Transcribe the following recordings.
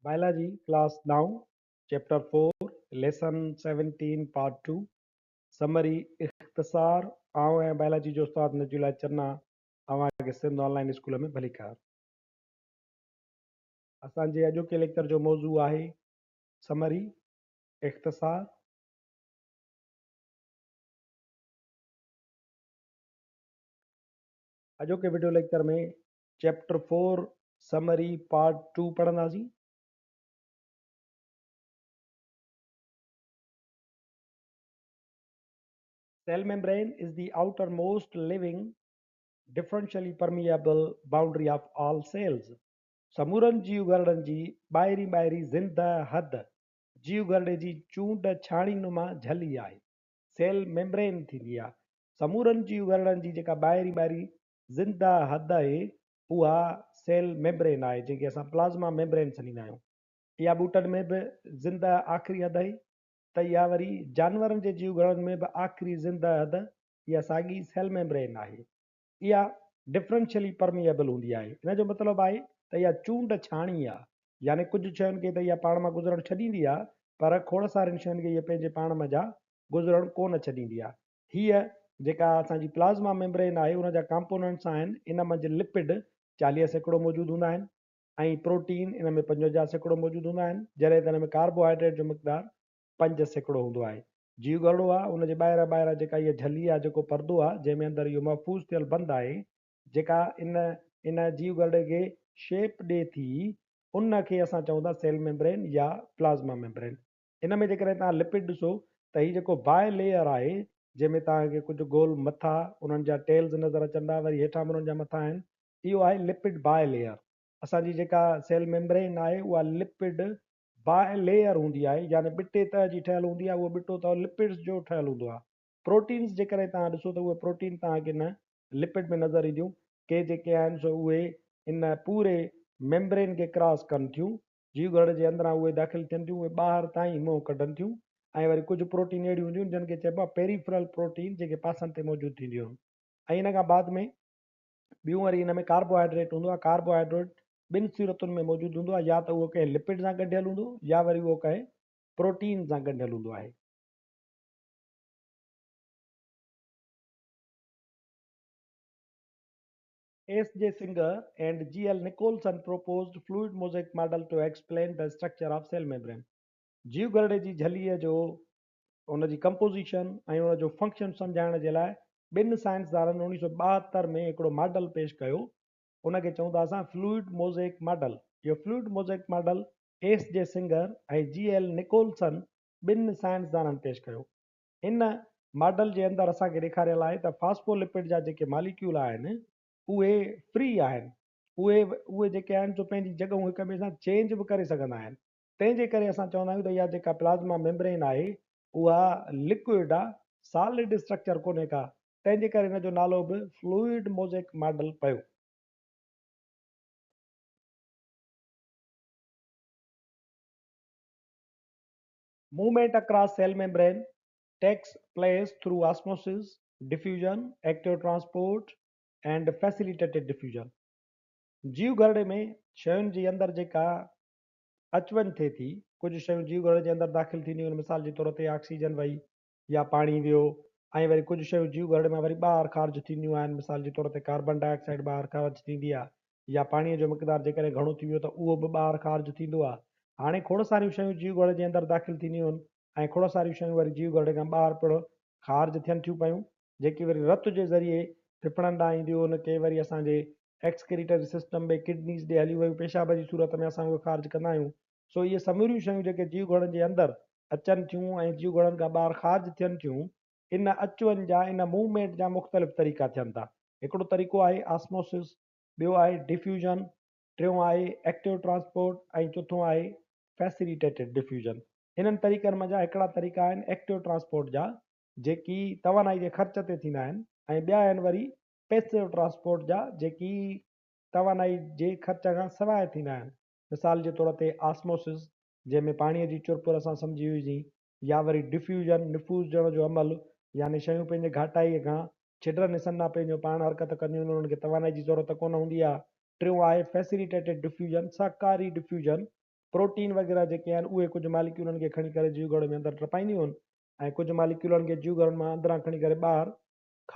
Biology class nine chapter four lesson seventeen part two summary اختصار آئون ۽ biology جو استاد نجي الله چنا اوهان کي سنڌ آن لائين اسڪول ۾ ڀليڪار. اسان جي اڄوڪي ليڪچر جو موضوع آهي سمري اختصار. اڄوڪي video lecture ۾ chapter four summary part two پڙهنداسين. Cell membrane is the outermost living differentially permeable boundary of all cells. سمورن جيوگهرڙن جي ٻاهرين ٻاهرين زنده حد جيوگهرڙي جي چونڊ ڇاڻي نما جهلي آهي. سيل ميمبرين ٿيندي آهي. سمورن جيوگهرڙن جي جيڪا ٻاهرين ٻاهرين زنده حد آهي اها سيل ميمبرين آهي جنهن کي اسان پلازما ميمبرين سڏيندا آهيون. اها ٻوٽن ۾ به زنده آخري حد آهي ته اها وري جانورن جي جيوگهرڙن ۾ به آخري زنده حد اها ساڳي سيل ميمبرين آهي. اها ڊفرنشلي پرميئبل هوندي آهي. ان جو مطلب آهي ته اها چونڊ ڇاڻي آهي يعني ڪجهه شين کي ته اها پاڻ مان گذرڻ ڇڏيندي آهي پر کوڙ سارين شين کي اها پنهنجي پاڻ منجهان گذرڻ ڪونه ڇڏيندي آهي. هيء جيڪا اسان جي پلازما ميمبرين آهي ان جا ڪامپوننٽس آهن ان منجهه لپڊ 40% موجود هوندا آهن ۽ پروٽين ان ۾ 55% موجود هوندا آهن جڏهن ته ان ۾ ڪاربوهائيڊريٽ جو مقدار 5% هوندو آهي. جيوگهرڙو آهي ان جي ٻاهران ٻاهران جيڪا هيء جهلي آهي جيڪو پردو آهي جنهن ۾ اندر اهو محفوظ ٿيل بند آهي جيڪا ان ان جيوگهرڙي کي شيپ ڏئي ٿي ان کي اسان چئون ٿا سيل ميمبرين يا پلازما ميمبرين. ان ۾ جيڪڏهن توهان لپڊ ڏسو ته هي جيڪو باء ليئر آهي جنهن ۾ توهان کي ڪجهه گول مٿا انهن جا ٽيلز نظر اچن ٿا وري هيٺان به انهن جا مٿا آهن اهو آهي لپڊ باء ليئر. اسان جي جيڪا سيل ميمبرين آهي اها لپڊ باء ليئر هوندي آهي يعني ٻٽي تهه جي ٺهيل هوندي آهي اهو ٻٽو تهه لپڊز جو ٺهيل هوندو آهي. پروٽينز جيڪڏهن توهان ڏسو ته اهي پروٽين توهان کي نه لپڊ ۾ نظر اينديون ڪي جيڪي آهن سو اهي ان پوري ميمبرين کي ڪراس ڪن ٿيون جيوگهرڙي جي اندران اهي داخل ٿين ٿيون، اهي ٻاهر تائين منهن ڪڍن ٿيون ۽ وري ڪجهه پروٽين اهڙيون هونديون آهن جن کي چئبو آهي پيريفرل پروٽين جيڪي پاسن تي موجود ٿينديون آهن ۽ ان کان بعد ۾ ٻيون وري ان ۾ ڪاربوهائيڊريٽ هوندو آهي، ڪاربوهائيڊريٽ ٻن صورتن ۾ موجود هوندو آهي يا ته اهو ڪنهن لپڊ سان ڳنڍيل هوندو يا وري اهو ڪنهن پروٽين سان ڳنڍيل هوندو آهي. S J Singer and G L Nicolson proposed fluid mosaic model to explain the structure of cell membrane. جيوگهرڙي جي جهليء جو ان جي ڪمپوزيشن ۽ ان جو فنڪشن سمجهائڻ جي لاء ٻن سائنسدانن 1972 ۾ هڪڙو ماڊل پيش ڪيو ان کي چئون ٿا اسان فلوئڊ موزيڪ ماڊل. اهو fluid mosaic model S J Singer ۽ G L Nicolson ٻن سائنسدانن پيش ڪيو. هن ماڊل جي اندر اسان کي ڏيکاريل آهي ته فاسفولپڊ جا جيڪي ماليڪيول آهن اهي فري آهن اهي اهي جيڪي آهن سو پنهنجي جڳهون هڪ ٻئي سان چينج به ڪري سگهندا آهن تنهن جي ڪري اسان چوندا آهيون ته اها جيڪا پلازما ميمبرين آهي اها لڪوئڊ آهي سالڊ اسٽرڪچر ڪونهي ڪا تنهن جي ڪري هن جو نالو به فلوئڊ موزيڪ ماڊل پيو. Movement across cell membrane takes place through osmosis, diffusion, active transport and facilitated diffusion. جيوگهرڙي ۾ شين جي اندر جيڪا اچ وڃ ٿئي ٿي، ڪجهه شيون جيوگهرڙي جي اندر داخل ٿينديون آهن مثال جي طور تي آڪسيجن وئي يا پاڻي ويو ۽ وري ڪجهه شيون جيوگهرڙي مان وري ٻاهر خارج ٿينديون آهن مثال جي طور تي ڪاربان ڊاء آڪسائيڊ ٻاهر خارج ٿيندي آهي يا پاڻي جو مقدار جيڪڏهن گهڻو ٿي ويو ته اهو به ٻاهر خارج ٿيندو آهي. هاڻي کوڙ ساريون شيون جيوگهرڙي جي اندر داخل ٿينديون آهن ۽ کوڙ ساريون شيون وري جيوگهرڙي کان ٻاهر پڻ خارج ٿين ٿيون پيون جيڪي وري رت جي ذريعي ڦڦڙن ڏانهن اينديون آهن ڪي وري اسان جي ايڪسڪريٽري سسٽم ۾ ڪڊنيز ڏي هليون ويون پيشاب جي صورت ۾ اسان اهي خارج ڪندا آهيون سو اهي سموريون شيون جيڪي جيوگهرڙن جي اندر اچن ٿيون ۽ جيوگهرڙن کان ٻاهر خارج ٿين ٿيون، ان اچ وڃ جا، ان موومينٽ جا مختلف طريقا ٿين ٿا. هڪڙو طريقو آهي آسموسس، ٻيو آهي ڊفيوزن، ٽيون آهي ايڪٽو ٽرانسپورٽ ۽ چوٿون آهي فيسليٽيٽيڊ ڊفيوزن. انهن طريقن منجهان هڪڙا طريقا آهن ايڪٽو ٽرانسپورٽ جا، جيڪي توانائي جي خرچ تي ٿيندا آهن ۽ ٻيا آهن وري پيسو ٽرانسپورٽ جا، جيڪي توانائي جي خرچ کان سواء ٿيندا آهن. مثال جي طور تي آسموسز، جنهن ۾ پاڻيء جي چرپر اسان سمجهي هئيسين، يا وري ڊفيوزن، نفوذ ڏيڻ جو عمل، يعني شيون پنهنجي گهاٽائيء کان ڇڊرن حصن ڏانهن پنهنجو پاڻ حرڪت ڪنديون آهن، انهن کي توانائي جي ضرورت ڪونه هوندي آهي. ٽيون آهي فيسليٽيٽيڊ ڊفيوزن، سهڪاري ڊفيوزن، پروٽين وغيره جيڪي آهن اهي ڪجهه ماليڪيولن کي کڻي ڪري جيوگهرڙي ۾ اندر ٽپائينديون آهن ۽ ڪجهه ماليڪيولن کي جيوگهرڙن مان اندران کڻي ڪري ٻاهر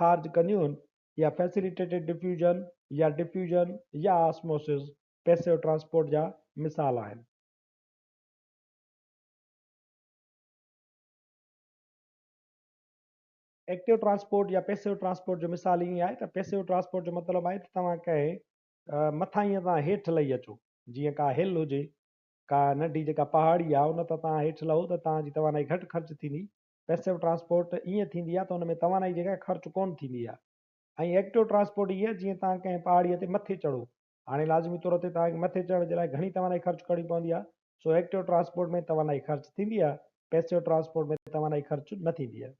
خارج ڪنديون آهن. يا فيسليٽيٽيڊ ڊفيوزن يا ڊفيوزن يا آسموسز پيسيو ٽرانسپورٽ جا مثال آهن. ايڪٽو ٽرانسپورٽ يا پيسيو ٽرانسپورٽ جو مثال ائين آهي ته پيسيو ٽرانسپورٽ جو مطلب آهي ته توهان ڪنهن مٿاهينء تان هيٺ لهي اچو، جيئن ڪا هل هجي، ڪا ننڍي جيڪا پهاڙي آهي ان تان توهان هيٺ لهو ته توهان جي توانائي گهٽ خرچ ٿيندي. پيسيو ٽرانسپورٽ ائين ٿيندي آهي ته ان ۾ توانائي جيڪا خرچ ڪونه ٿيندي آهي ۽ ايڪٽو ٽرانسپورٽ ائين جيئن توهان ڪنهن پهاڙيء تي مٿي چڙهو، هاڻي لازمي طور تي توهان کي مٿي چڙهڻ جي لاء گهڻي توانائي خرچ ڪرڻي پوندي آهي، سو ايڪٽو ٽرانسپورٽ ۾ توانائي خرچ ٿيندي آهي، پيسيو ٽرانسپورٽ ۾ توانائي خرچ نه ٿيندي آهي.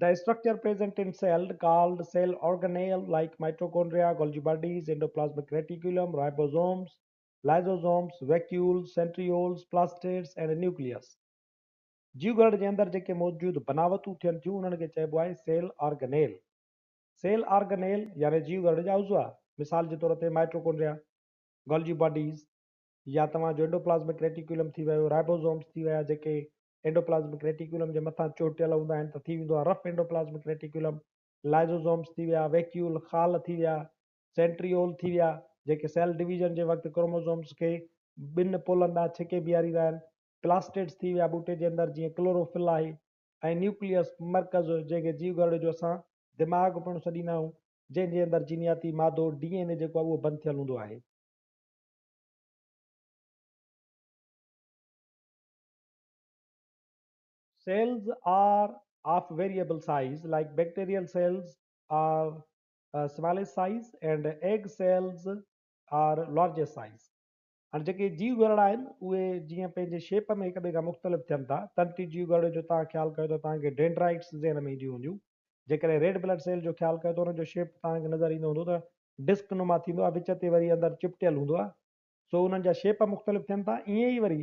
The structure present in cell called cell organelle like mitochondria, Golgi bodies, endoplasmic reticulum, ribosomes, lysosomes, vacuoles, centrioles, plastids and nucleus. جيوگهرڙ جي اندر جيڪي موجود بناوتون ٿين ٿيون انهن کي چئبو آهي سيل آرگنيل. سيل آرگنيل يعني جيوگهرڙ جا عضوا، مثال جي طور تي مائٽوڪونڊريا، گولجي باڊيز، يا توهان جو اينڊوپلازمڪ ريٽيڪيولم ٿي ويو، رائبوزومز ٿي ويا جيڪي اينڊوپلازمڪ ريٽيڪيولم جي مٿان چهٽيل هوندا آهن ته ٿي ويندو آهي رف اينڊوپلازمڪ ريٽيڪيولم، لائزوزومز ٿي ويا، ويڪيول، خال، ٿي ويا، سينٽريول ٿي ويا جيڪي سيل ڊويزن جي وقت ڪروموزومز کي ٻن پولن ڏانهن ڇڪي بيهاريندا آهن، پلاسٽڊز ٿي ويا ٻوٽي جي اندر جيئن ڪلوروفل آهي ۽ نيوڪليس، مرڪز، جنهن کي جيوگهرڙي جو اسان دماغ پڻ سڏيندا آهيون جنهن جي اندر جينياتي مادو ڊي اين اي جيڪو آهي اهو بند ٿيل هوندو آهي. Cells are of variable size like bacterial cells are smallest size and egg cells are largest size. هاڻي جيڪي جيو گهرڙا آهن اهي جيئن پنهنجي شيپ ۾ هڪ ٻئي کان مختلف ٿين ٿا، تنتي جيو گهرڙي جو توهان خيال ڪيو ته توهان کي ڊينڊرائٽس ذهن ۾ اينديون هونديون. جيڪڏهن ريڊ بلڊ سيل جو خيال ڪيو ته ان جو شيپ توهان کي نظر ايندو هوندو ته ڊسڪ نما ٿيندو آهي، وچ تي وري اندر چپٽيل هوندو آهي. سو انهن جا شيپ مختلف ٿين ٿا. ائين ئي وري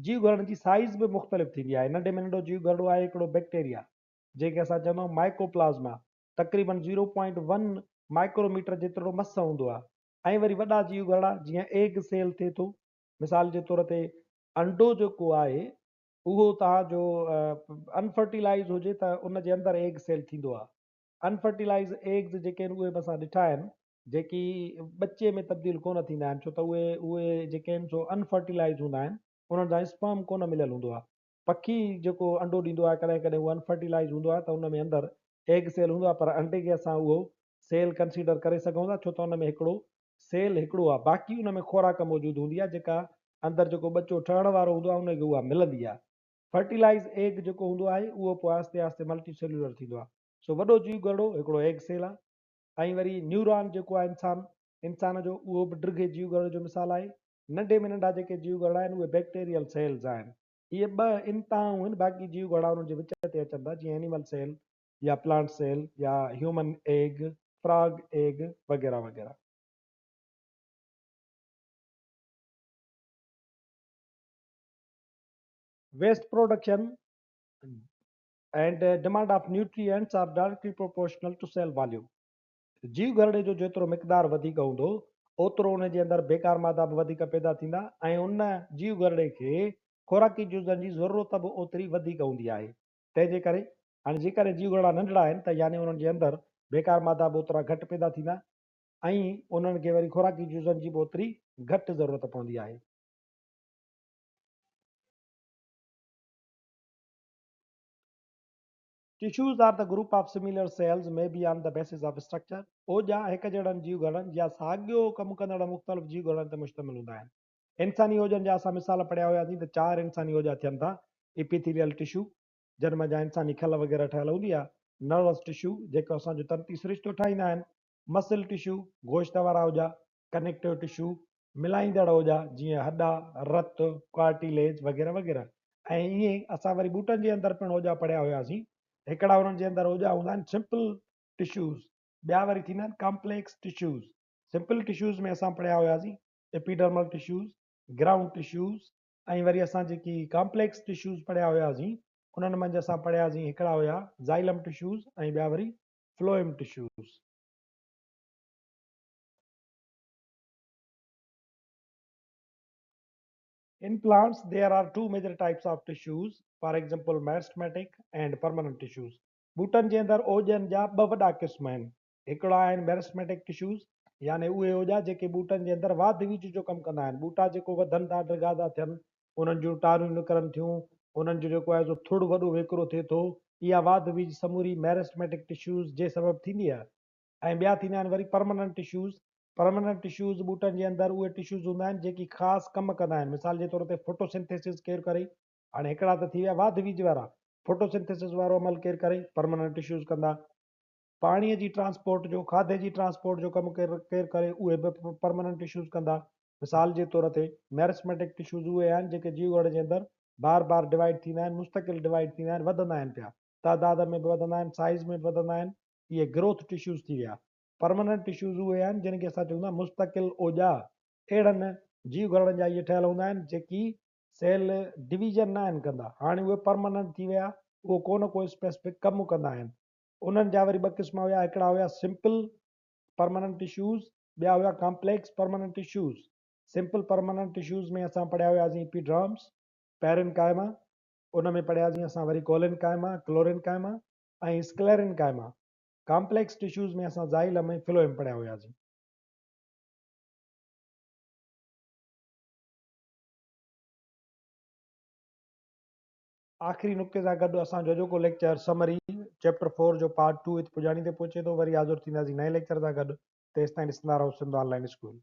جيو گهرڙن جي سائيز به مختلف ٿيندي آهي. ننڍي ۾ ننڍو جيو گهرڙو آهي هڪڙو بيڪٽيريا، جنهن کي اسان چوندا آهيون مائڪوپلازما، تقريبن زيرو پوائنٽ ون مائڪروميٽر جيترو مس هوندو آهي. ۽ وري وڏا جيو گهرڙا جيئن ايگ سيل ٿئي ٿو. مثال جي طور تي انڊو جيڪو آهي اهو توهان جو انفرٽيلائز هجي ته ان جي اندر ايگ سيل ٿيندو آهي. انفرٽيلائز ايگز جيڪي آهن اهي به اسان ڏٺا آهن جيڪي ٻچي ۾ تبديل ڪونه ٿيندا آهن ڇو ته اهي اهي جيڪي آهن سو انفرٽيلائز هوندا آهن انهن سان اسپرم ڪونه مليل هوندو آهي. پکي جيڪو انڊو ڏيندو آهي ڪڏهن ڪڏهن اهو انفرٽيلائز هوندو آهي ته ان ۾ اندر ايگ سيل هوندو آهي پر انڊي کي اسان اهو سيل ڪنسيڊر ڪري سگهون ٿا ڇو ته ان ۾ هڪڙو سيل هڪڙو آهي باقي ان ۾ خوراڪ موجود هوندي آهي جيڪا اندر جيڪو ٻچو ٺهڻ وارو هوندو آهي ان کي اها ملندي آهي. فرٽيلائز ايگ جيڪو هوندو آهي اهو پوء آهستي آهستي ملٽي سيلولر ٿيندو آهي. سو وڏو جيو گهرڙو هڪڙو ايگ سيل آهي ۽ وري نيوران جيڪو آهي انسان انسان جو اهو به ڊگهي جيو گهرڙي جو مثال آهي. ننڍي ۾ ننڍا جيڪي جيو گهرڙا آهن اهي بيڪٽيريل سيلز آهن. اهي ٻه انتهائون آهن باقي جيو گهرڙا انهن جي وچ تي اچن ٿا جيئن اينيمل سيل يا پلانٽ سيل يا هيومن ايگ، فراگ ايگ وغيره وغيره. Waste production and demand of nutrients are directly proportional to cell volume. جيو گهرڙي جو جيترو مقدار وڌيڪ هوندو، اوترو ان جي اندر بيڪار مادا به وڌيڪ پيدا ٿيندا ۽ ان جيو گهرڙي کي خوراڪي جزن جي ضرورت به اوتري وڌيڪ هوندي آهي. تنهن جي ڪري هاڻي جيڪڏهن جيو گهرڙا ننڍڙا آهن ته يعني انهن جي اندر بيڪار مادا به اوترا گهٽ پيدا ٿيندا ۽ انهن کي وري خوراڪي جزن جي به اوتري گهٽ ضرورت پوندي آهي. Tissues are the group of similar cells may be on the basis of structure. اوڄا هڪ جهڙن جيوگهرڙن يا ساڳيو ڪم ڪندڙ مختلف جيوگهرڙن تي مشتمل هوندا آهن. انساني اوڄن جا اسان مثال پڙهيا هياسين ته چار انساني اوڄا ٿين ٿا، اپيٿيليل ٽشو، جن منجهان انساني کل وغيره ٺهيل هوندي آهي، نروس ٽشو، جيڪو اسان جو تنتي سرشتو ٺاهيندا آهن، مسل ٽشو، گوشت وارا اوڄا، ڪنيڪٽو ٽشو، ملائيندڙ اوڄا جيئن هڏا، رت، ڪارٽيليج وغيره وغيره ۽ ائين ئي اسان وري ٻوٽن جي اندر پڻ اوڄا پڙهيا هياسين. هڪڙا انهن جي اندر اوڄا هوندا آهن سمپل ٽشوز، ٻيا وري ٿيندا آهن ڪامپليڪس ٽشوز. سمپل ٽشوز ۾ اسان پڙهيا هياسين ايپيڊرمل ٽشوز، گرائونڊ ٽشوز ۽ وري اسان جيڪي ڪامپليڪس ٽشوز پڙهيا هياسين انهن منجهه اسان پڙهياسين هڪڙا هيا زائلم ٽشوز ۽ ٻيا وري phloem tissues. In plants there are two major types of tissues for example meristematic and permanent tissues. ٻوٽن جي اندر اوڄن جا ٻه وڏا قسم آهن. هڪڙا آهن ميرسٽميٽڪ ٽشوز يعني اهي اوڄا جيڪي ٻوٽن جي اندر واڌ ويجهه جو ڪم ڪندا آهن. ٻوٽا جيڪو وڌن ٿا ڊگها ٿا ٿين انهن جون ٽاريون نڪرن ٿيون انهن جو جيڪو آهي سو ٿڙ وڏو ويڪرو ٿئي ٿو اها واڌ ويجهه سموري ميرسٽميٽڪ ٽشوز جي سبب ٿيندي آهي ۽ ٻيا ٿيندا آهن وري پرمننٽ ٽشوز پرمننٽ ٽشوز ٻوٽن جي اندر اهي ٽشوز هوندا آهن جيڪي خاص ڪم ڪندا آهن مثال جي طور تي فوٽوسنٿيسز ڪير ڪري هاڻي هڪڙا ته ٿي ويا واڌ ويجهه وارا فوٽوسنٿيسز وارو عمل ڪير ڪري پرمننٽ ٽشوز ڪندا پاڻي جي ٽرانسپورٽ جو کاڌي جي ٽرانسپورٽ جو ڪم ڪير ڪير ڪري اهي به پرمننٽ ٽشوز ڪندا مثال جي طور تي ميرسميٽڪ ٽشوز اهي آهن جيڪي جيوگهرڙي جي اندر بار بار ڊوائيڊ ٿيندا آهن مستقل ڊوائيڊ ٿيندا آهن وڌندا آهن پيا تعداد ۾ به وڌندا آهن سائيز ۾ به وڌندا آهن اهي گروٿ ٽشوز ٿي ويا پرمننٽ ٽشوز اهي آهن جن کي اسان چئون ٿا مستقل اوڄا. اهڙن جيو گهرڙن جا اهي ٺهيل هوندا آهن جيڪي سيل ڊويزن نه آهن ڪندا. هاڻي اهي پرمننٽ ٿي ويا اهو ڪو نه ڪو اسپيسفڪ ڪم ڪندا آهن. انهن جا وري ٻه قسم هيا هڪڙا هيا سمپل پرمننٽ ٽشوز ٻيا هيا complex permanent tissues. Simple permanent tissues ۾ اسان پڙهيا هياسين ايپيڊرمس، پيرين ڪائما، ان ۾ پڙهياسين اسان وري ڪولين ڪائما، ڪلورين ڪائما ۽ اسڪليرين ڪائما. ڪامپليڪس ٽشوز ۾ اسان زائلم ۽ فلوئم پڙهيا هياسين. آخري نقطي سان گڏ اسان جو اڄوڪو ليڪچر سمري چيپٽر فور جو پارٽ ٽو هت پڄاڻي تي پهچي ٿو. وري حاضر ٿينداسين نئين ليڪچر سان گڏ. تيستائين ڏسندا رهو سنڌ آن لائين اسڪول.